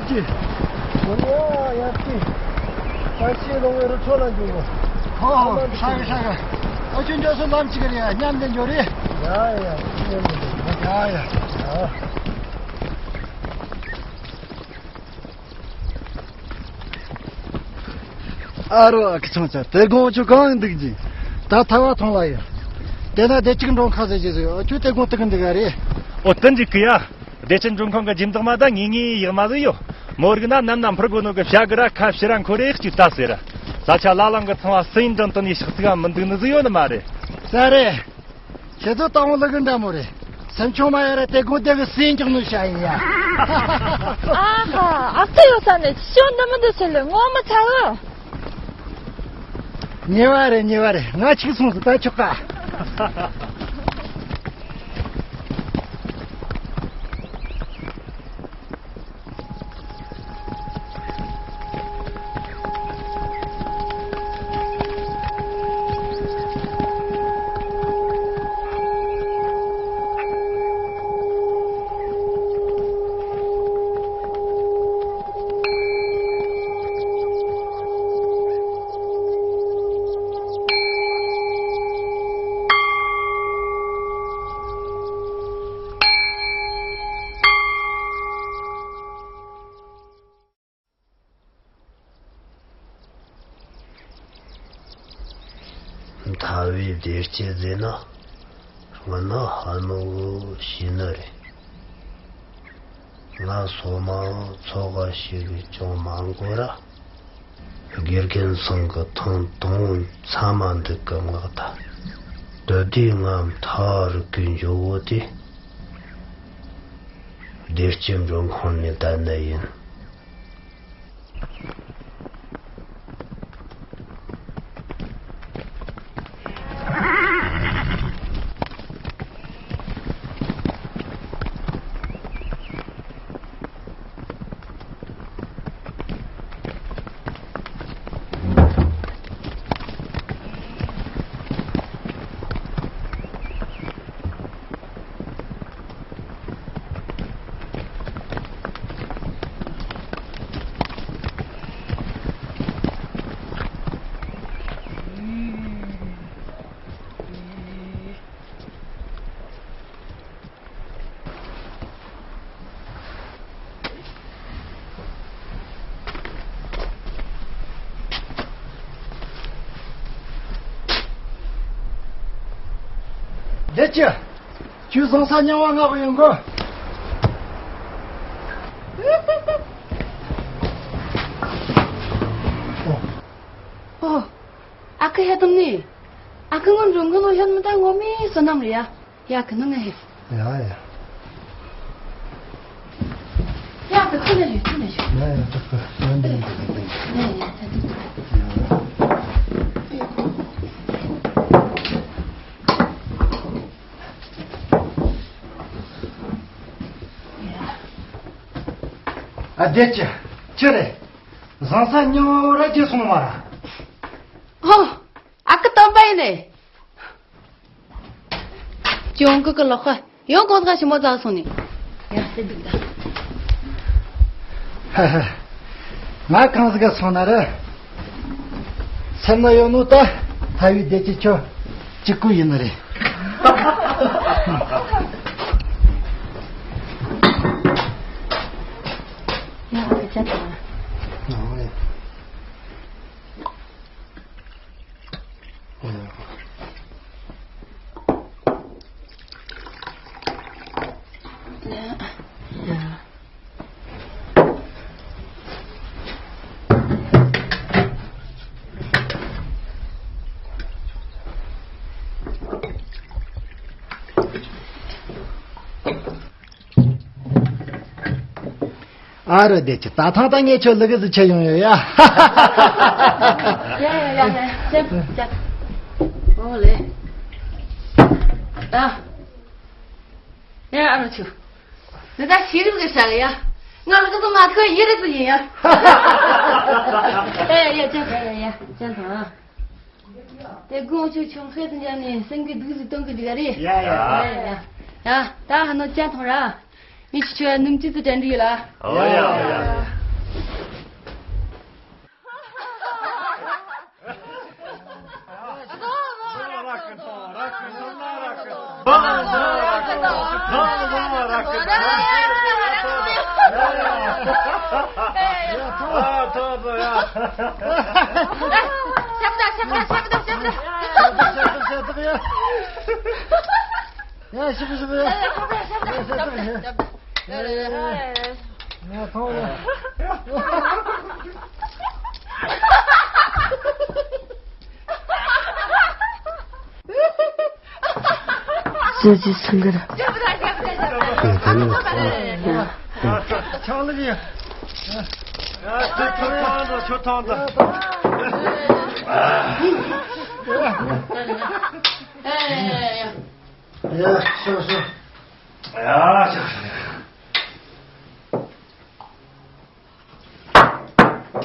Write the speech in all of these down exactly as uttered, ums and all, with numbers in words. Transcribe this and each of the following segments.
ཀྱི། ཡ་ཡ་ཀྱི། ས་ཆེ་ལོང་བའི་རུ་ཁྲོད་ལ་འཇུག་གོ། ཧོ་ཧོ། ཧྲ་གི་ཧྲ་གི། ཨོ་ཁྱོད་འགྲོ་སོང་ལམ་གཅིག་གི་རེད། མཉམ་དུ་འགྲོ་རེད། ཡ་ཡ་ཡ། མཉམ་དུ་འགྲོ། ཡ་ཡ། ཡ། ཨ་རོ། ཨ་ཁུ་ཆུང་ཆུང་། དེ་དགོང་ཁྱོད་གང་འདུག་ཅིང་། ད་ཐལ་བ་ཐོང་བ་ཡོད། དེ་ན་བདེ་སྐྱིད་མགྲོན་ཁང་ཟེར་གྱི་ཟིག་ཡོད། ཁྱོད་དེ་དགོང་དུ་གི་འདུག་ག་རེད། ཨོ་དེ་འཇིག་གི་ཡ། བདེ་སྐྱིད་མགྲོན་ཁང་གི་སྦྱིན་བདག་མ་ད་ངེས་ངེས་ཡག་མ་ཟིག་ཡོད། མོ་རིག་ན་ནམ་ན་འཕུར་དགོ་ནོ་གི་བྱ་གི་ར་ཁ་ཕྱི་ར་འཁོར་རེ་གཅིག་ལྟ་ཟེར། ས་ཆ་ལ་ལང་གི་ཚང་བ་སིན་འདྲེན་དུ་ནི་ཤག་ཚིག་མི་འདུག་ནི་ཟིག་ཡོད་ནི་མ་རེད། ས་རེད། ཁྱེད་ཚོ་ཏང་ལུ་གི་འདྲ་མོ་རེད། སེམས་ཆུང་མ་ཡ་ར་དེ་དགོང་དེ་གི་སིན་ཀྱང་ནུ་ཤ་ཡིན་ཡ། ཨ་ཧ། ཨ་ཁུ་ཡོད་ས་ནས་ཤོ་འདི་མི་འདུག་ཟེར་ལེ་ངོ་མི་ཚ་གི། ཉེ་བ་རེད། ཉེ་བ་རེད། ང་ཆིག་སོང་སུ་ད་ཆོག་ག། མཐའ་བའི་བདེ་སྐྱིད་ཟེར་ན་སྔོན་ན་ཧ་ནོ་གི་ཤི་ནི་རེད། ང་སོ་མའི་ཚོ་ག་ཞིག་གི་ཅུང་མ་འགོར་ར། དགེ་རྒན་ཚང་གི་ཐེངས་དང་པོ་ཚང་མ་འདུག་གི་མངགས་ད། དོ་དེ་ང་མཐའ་རིག་གི་འཇོག་བོ་དེ། བདེ་སྐྱིད་མགྲོན་ཁང་ནས་བསྡད་ནི་ཡིན། བདེ་སྐྱིད། ཁྱོད་བཟང་ས་རྙིང་བ་མངགས་ཡོང་གོ། ཨོ། ཨ་ཁུ་ཧེ་དམ་ནི། ཨ་ཁུ་ངོ་འགྲོ་མཁན་ནོ་ཧེ་མི་ད་ངོ་མི་བསོད་ནམས་རེད་ཡ། ཡ་གི་ནང་ང་ཧེ། ཡ་ཡ། ཡ་གི་ཐུག་ནས་ཡོད། ཐུག་ནས་ཡོད། ཡ་ཡ། ཐུག་གི་ཡོད། འདི་ཡ་ཡ། ད་ཐུག་ཐུག་ཨ། བདེ་སྐྱིད། ཅི་རེད། བཟང་ས་རྙིང་བ་ར་རྗེས་སོང་མ་ར། ཨོ། ཨ་ཁུ་སྟོན་པ་ཡིན་ནི། ཅུང་གི་གི་ལོག་ཁ་ཡོང་གོང་ཁ་ཞིམ་མོ་ཙག་སོང་ནི། ཡ་སེ་འདུག་ད། ཧ་ཧ། ང་གང་ཟིག་ག་སོང་ན་རེད། སེམས་ན་ཡོད་ནོ་ད་ཐ་བའི་བདེ་སྐྱིད་ཁྱོད་གཅིག་པུ་ཡིན་ནི་རེད། ཡ་ཨ་ཁུ་ཅག་ད། ཨོ་ཡ། ཨ་རོ། བདེ་སྐྱིད། ད་ཐང་ད་ངས་ཁྱོད་ལུ་གུ་ཟིག་ཁྱེར་ཡོང་ཡོད་ཡ། ཡ་ཡ་ཡ་ཡ། ཅག་ཅག་ཨོ་ལེ། ད། ཡ་ཨ་རོ་ཆུ། ནི་ད་ཤེས་རིག་གི་ཤ་གི་ཡ། ང་ལུ་གུ་ཟིག་མ་ཐུག་ཡི་རིག་ཟིག་ཡིན་ཡ། ཡ་ཡ་ཡ། ཅག་ཡ་ཡ་ཡ། ཅག་ཐང་། དེ་དགོང་ཆུ་ཆུང་ཁེ་ཟིག་འཇམ་ནས་སེང་གེ་སྡུག་ཟིག་སྟོན་གི་འཇུག་ག་རེད། ཡ་ཡ་ཡ་ཡ། ཡ་ད་ཧ་ནོ་ཅག་ཐང་ར། ངས་ཁྱེད་ཚོ་སྣུམ་བཅུད་ཙམ་དྲན་འདྲི་ཡོད་ལ། ཨོ་ཡ་ཨོ་ཡ། ཡ། ཞིབ་ཞིབ། ཡ། ཞིབ་ཞིབ། ཡ། ཞིབ་ཞིབ། ཡ། ཡ། ཡ། ཐོང་ཡ། ཅི་ཅི་སུན་གི་ར། ཡ། ཆག་ལ་གི། ཡ། ཁྱོད་ཐོང་དང་། ཁྱོད་ཐོང་དང་། ཡ། ཡ། ཤོག་ཤོག། ཡ། ཤོག་ཤོག།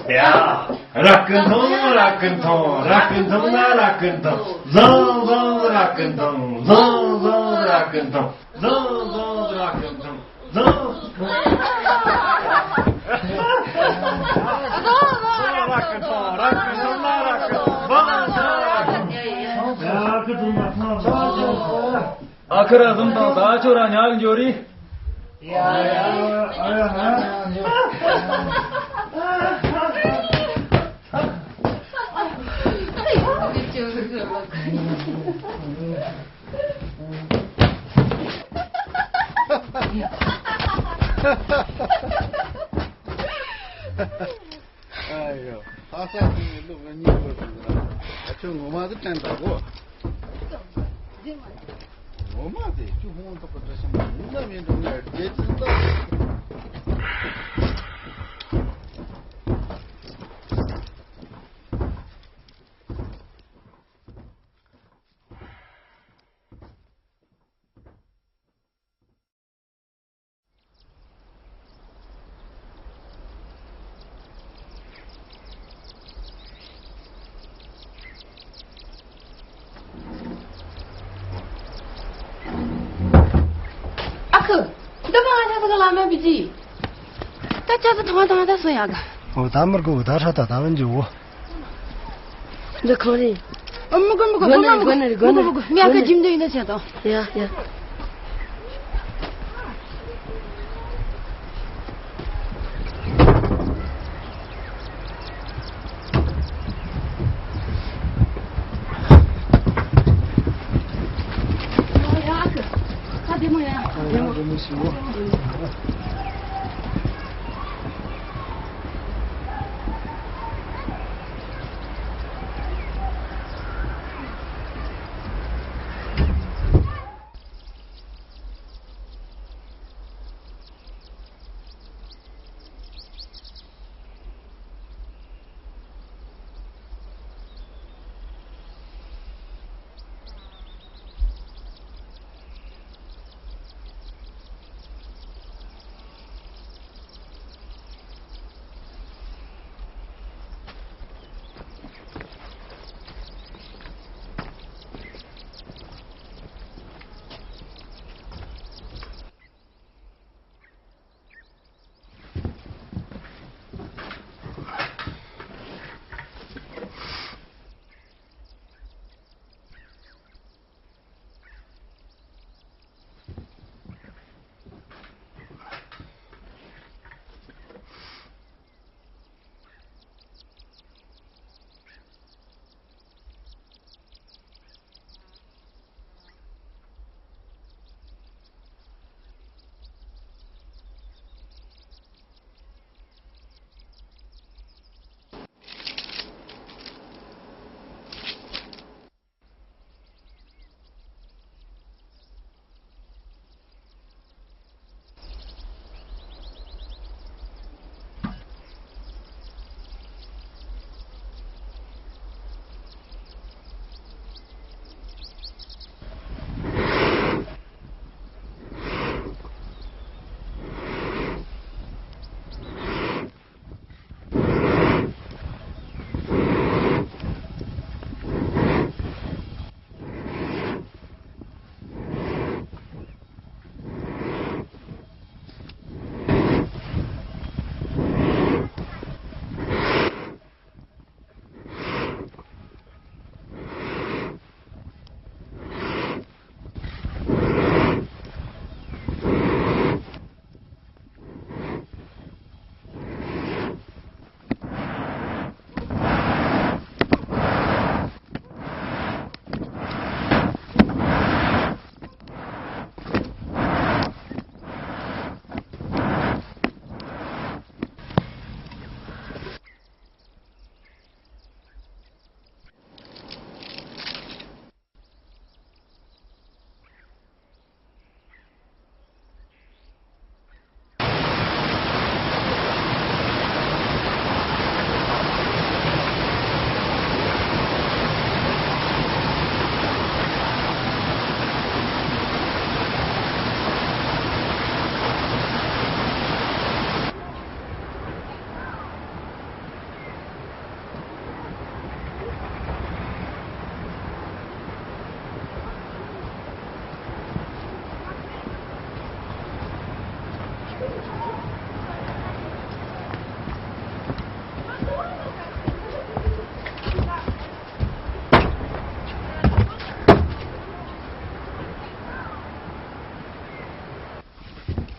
ཡ། ར་ཀུན་ཐོང་། ར་ཀུན་ཐོང་། ར་ཀུན་ཐོང་། ན་ར་ཀུན་ཐོང་། བཟང་བཟང་ར་ཀུན་ཐོང་། བཟང་བཟང་ར་ཀུན་ཐོང་། བཟང་བཟང་ར་ཀུན་ཐོང་། བཟང་། ར་ཀུན་ཐོང་། ར་ཀུན་ཐོང་། ན་ར་ཀུན་ཐོང་། བཟང་བཟང་ར་ཀུན་ཐོང་། ཡ། ཁུ་ཐུང་མ་ཐང་། ཨ་ཁུ་ར་བཟུང་དང་། ད་ཁྱོད་རང་ཉལ་འགྱོ་རེད། ཡ་ཡ། ཨ་ཡ། ཨ་ཡ། ཨ་ཡོ། ལྷ་ས་ཁུལ་ནས་ལོ་ང་གཉིས་འགོར་སོང་ཟེར། ཨ་ཁྱོད་ངོ་མ་དེ་དྲན་དགོ། ངོ་མ་དེ་ཁྱོད་ཧོང་ཐོག་གི་འདྲ་ཞིག་མ་ཡིན་ན་མིན་འགྲོ་ངས་རྒྱལ་ཅི་ལྟ། ཨ་ཁུ། འདི་མ་ང་ཆ་ས་ག་ལ་མ་བི་ཅི། ད་ཆ་ས་ཐང་ཐང་ད་སོ་ཡག་ག། ཨོ་ད་མར་གོ་ད་ཧྲ་ད་ད་ཝན་ཇི་འོ། འདི་གང་རེད། ཨ། མི་དགོས་མི་དགོས། སྒོ་ནས་མི་དགོས། སྒོ་ནས་སྒོ་ནས། མི་དགོས་མི་དགོས། མི་ཨ་ཁུ་ཇིམ་དུ་ཡིན་ན་བྱེད་དང་། ཡ་ཡ། ཡ་ཨ་ཁུ། ད་བདེ་མོ་ཡ། བདེ་མོ། བདེ་མོ་ཞིག་འོ།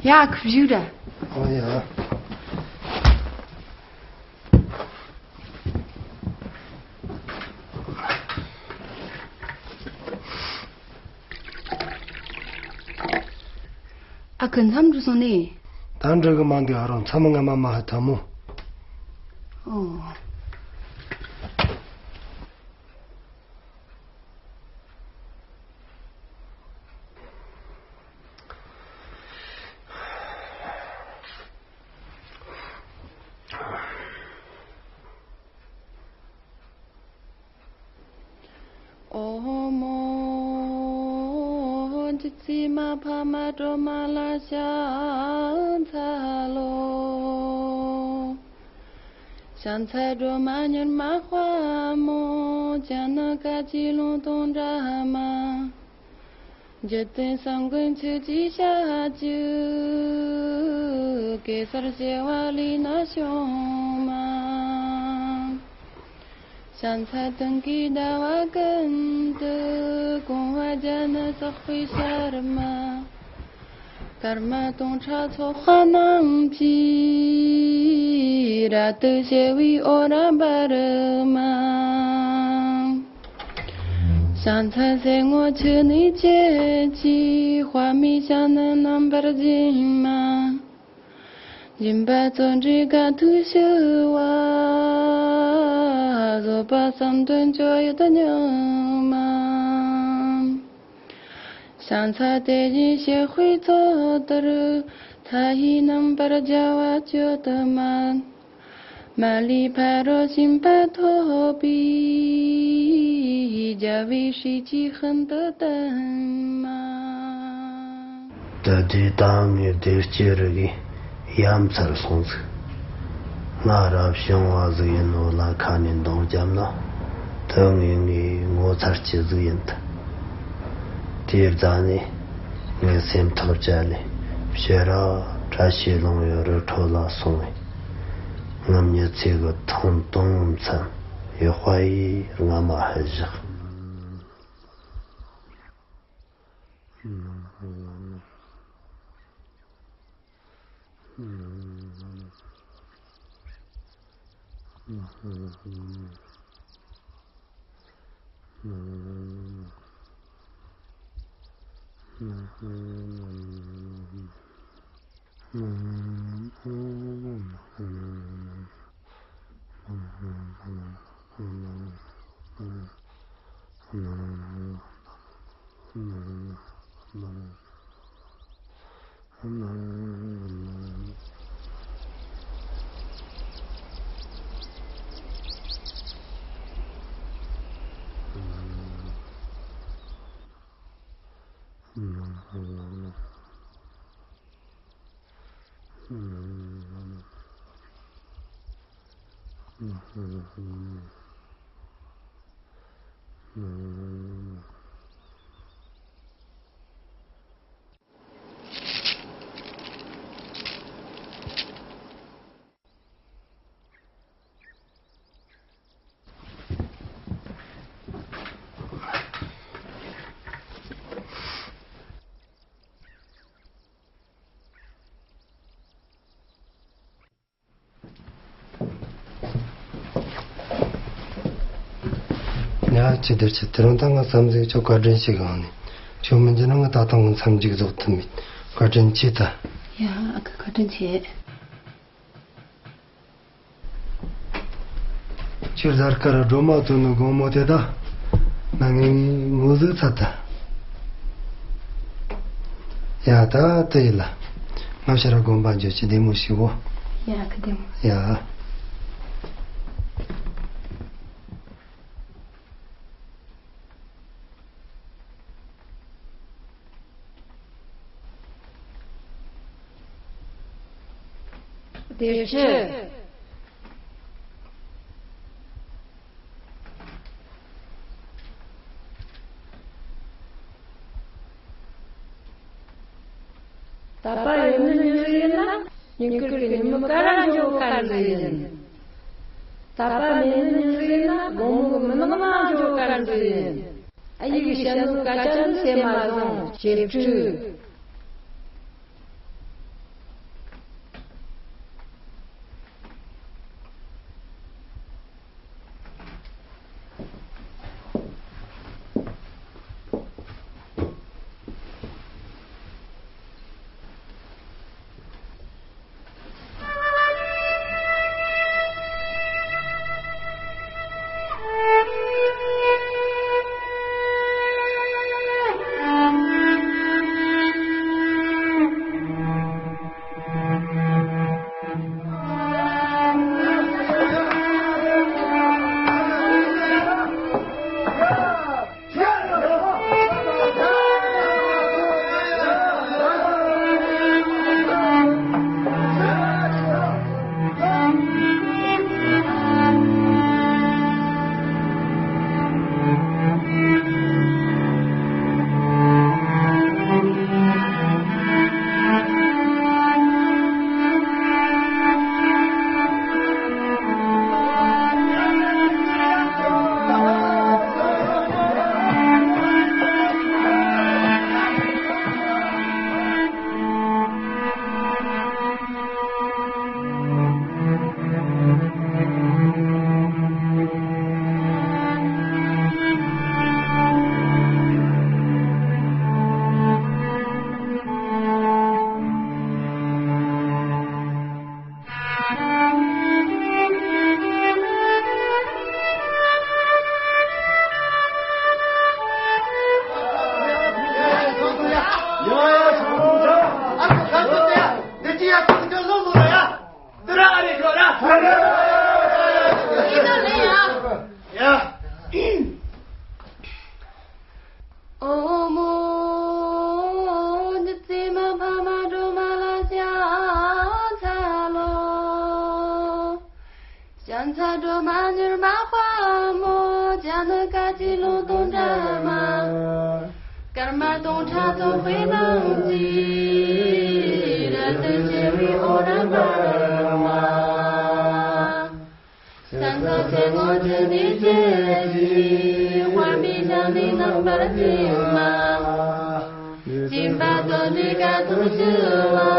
ཡ། ཁུ་བཞུགས་ར། ཨོ་ཡ། ཨ་ཁུ་མཚམས་འགྲོ་སོང་ནི། ད་འགྲོ་གི་མ་འདུག་ཨ་རོ། མཚམས་སྔ་མ་མ་ཧ་ཐལ་མོ། ཨོ། ཨོ་མོ། རྗེ་བཙུན་མ་འཕགས་མ་སྒྲོལ་མ་ལ་ཕྱག་འཚལ་ལོ། ཕྱག་འཚལ་སྒྲོལ་མ་མྱུར་མ་དཔའ་མོ། ཅ་ན་ག་གི་ལུང་སྟོང་སྒྲ་མ། འཇིག་རྟེན་གསུམ་མགོན་ཁྱོད་ཀྱི་ཞབས་ཀྱུ། གེ་སར་བྱེ་བ་ལས་ནི་བྱུང་མ། ཕྱག་འཚལ་སྟོན་ཀའི་ཟླ་བ་ཀུན་ཏུ། གོང་བུ་བརྒྱ་ནི་སྲེག་པའི་ཤར་མ། སྐར་མ་སྟོང་ཕྲག་ཚོགས་པ་རྣམས་ཀྱིས། རབ་ཏུ་ཕྱེ་བའི་འོད་རབ་འབར་མ། ཕྱག་འཚལ་སེར་སྔོ་ཆུ་ནས་སྐྱེས་ཀྱི། དཔག་མེད་ཞལ་ནི་རྣམ་པར་བརྒྱན་མ། སྦྱིན་པ་བརྩོན་འགྲུས་དགའ་མཐུ་ཞི་བ། བཟོད་པ་བསམ་དོན་སྤྱོད་ཡུལ་དུ་སྙོམས་མ། ཕྱག་འཚལ་དེ་བཞིན་གཤེགས་པའི་གཙོ་ལྟར། མཐའ་ཡས་རྣམ་པར་རྒྱལ་བ་སྤྱོད་དུ་མ། མ་ལུས་ཕ་རོལ་ཕྱིན་པ་ཐོབ་པའི། རྒྱལ་བའི་སྲས་ཀྱིས་ཤིན་ཏུ་བསྟེན་མ། ད་དུས་ད་ངའི་བདེ་སྐྱིད་རིག་གི་ཡ་མཚར་སོང་ཟིག་ང་རབ་བྱུང་བ་ཟིག་ཡིན་ནོ་ལ་ཁ་ནས་འདང་བརྒྱབ་ན། ད་ངས་ངའི་ངོ་མཚར་སྐྱེ་ཟིག་ཡིན་ད། དེའི་རྫ་ནས་ངའི་སེམས་ཐག་བཅད་ལས། ཕྱི་ར་བཀྲ་ཤིས་ལྷུང་བའི་རི་ཁྲོད་ལ་སོང་བས། ངའི་མྱི་ཚེ་གི་ཐེངས་དང་པོའི་མཚམས་ཡོད་པ་ཡིས་རྔ་མ་ཧི་བཞག་ཡ། ཅི་འདིར་ཆི། དེ་རིང་ད་ང་བསམ་གཟིགས་ཁྱོད་བཀའ་དྲིན་ཆེ་གང་ནས། ཁྱོད་མི་འཇིགས་ན་ང་ད་ལྟ་ང་མཚམས་འཇིག་རྫོགས་ཐུབ་མེད། བཀའ་དྲིན་ཆེ་ད། ཡ། ཨ་ཁུ་བཀའ་དྲིན་ཆེ། ཁྱོད་གཟའ་སྐར་སྒྲོལ་མ་བཏོན་ནོ་དགོང་མོ་དེ་ད། ང་ངའི་ངོ་ཟིག་ཚ་ད། ཡ། ད་དེ་ཡིན་ལ། ང་ཕྱིར་དགོན་པ་འཇོག་ཅི། བདེ་མོ་ཞིག་གོ། ཡ། ཨ་ཁུ་བདེ་མོ། ཡ། བདེ་སྐྱིད། ད་པ་ཡོད་ནི་ཉིན་རེ་ཡིན་ན། ཉིན་དཀར་གྱི་ཉིན་མོ་ཀ་ར་འཇོག་གར་འགྲོ་ཡིན། ད་པ་མེད་ནི་ཉིན་རེ་ཡིན་ན། དགོང་མོ་གི་མུན་ནག་ནང་འཇོག་གར་འགྲོ་ཡིན། ཨ་ཡེ་གི་བཤད་ནོ་སྐད་ཆ་འདི་ཟེར་མ་བཟུང་། བྱེད་ཕྲུག་ཕྱག་འཚལ་སྒྲོལ་མ་མྱུར་མ་དཔའ་མོ། ཅ་ན་ག་གི་ལུང་སྟོང་སྒྲོལ་མ། སྐར་མ་སྟོང་ཕྲག་ཚོགས་དཔེ་རྣམས་ཀྱིས། རབ་ཏུ་ཕྱེ་བའི་འོད་རབ་འབར་བ། ཕྱག་འཚལ་སེར་སྔོ་ཆུ་ནས་སྐྱེས་ཀྱི། དཔལ་མོའི་ཞབས་ནི་རྣམ་པར་བསྒྱིངས་མ། སྦྱིན་པ་བརྩོན་འགྲུས་དཀའ་ཐུབ་ཞི་བ།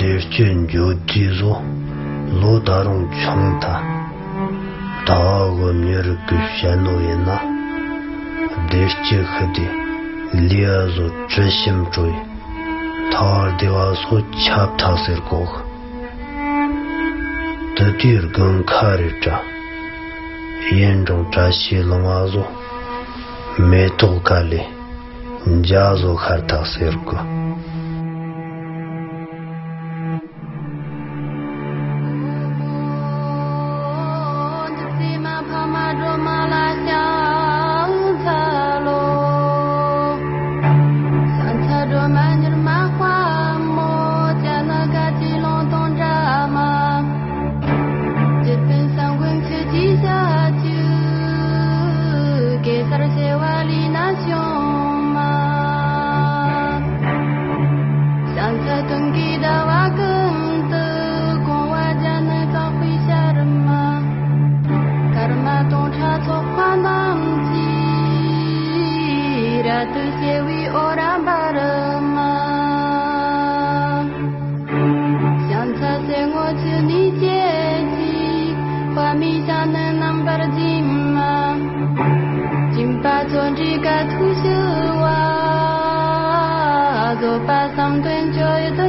བདེ་སྐྱིད་འགྱོད་དུས་བཟོ། ལོ་ད་རུང་ཆུང་ཐལ། ད་གོ་མྱི་རིགས་ཀྱི་བཤད་ནོ་ཡིན་ན། བདེ་སྐྱིད་ཤི་དེ་ལུས་བཟོ་དྲི་ཞིམ་དྲོ་ཡི། ཐ་བར་བདེ་བ་སོ་ཁྱབ་ཐག་ཟེར་གོ། དུ་དུས་དགུན་ཁ་རེ་བཀྲ། ཡུན་འབྲིང་བཀྲ་ཤིས་ལོང་བ་བཟོ། མེ་ཏོག་ཁ་ལས་འཇའ་བཟོ་ཤར་ཐག་ཟེར་གོ། གེ་སར་བྱེ་བ་ལས་ནི་བྱུང་མ། ཕྱག་འཚལ་སྟོན་ཀའི་ཟླ་བ་ཀུན་ཏུ། གོང་བ་བརྒྱ་ནི་དག་པའི་ཤར་མ། སྐར་མ་སྟོང་ཕྲག་ཚོགས་པ་རྣམས་ཀྱིས། རབ་ཏུ་ཕྱེ་བའི་འོད་རབ་འབར་མ། ཕྱག་འཚལ་སེར་སྔོ་ཆུ་ནས་སྐྱེས་ཀྱི། དཔལ་མོའི་ཞབས་ནི་རྣམ་པར་བསྒྱིངས་མ། སྦྱིན་པ་བརྩོན་འགྲུས་དཀའ་ཐུབ་ཞི་བ། བཟོད་པ་བསམ་དོན་ཇི་ཡོད་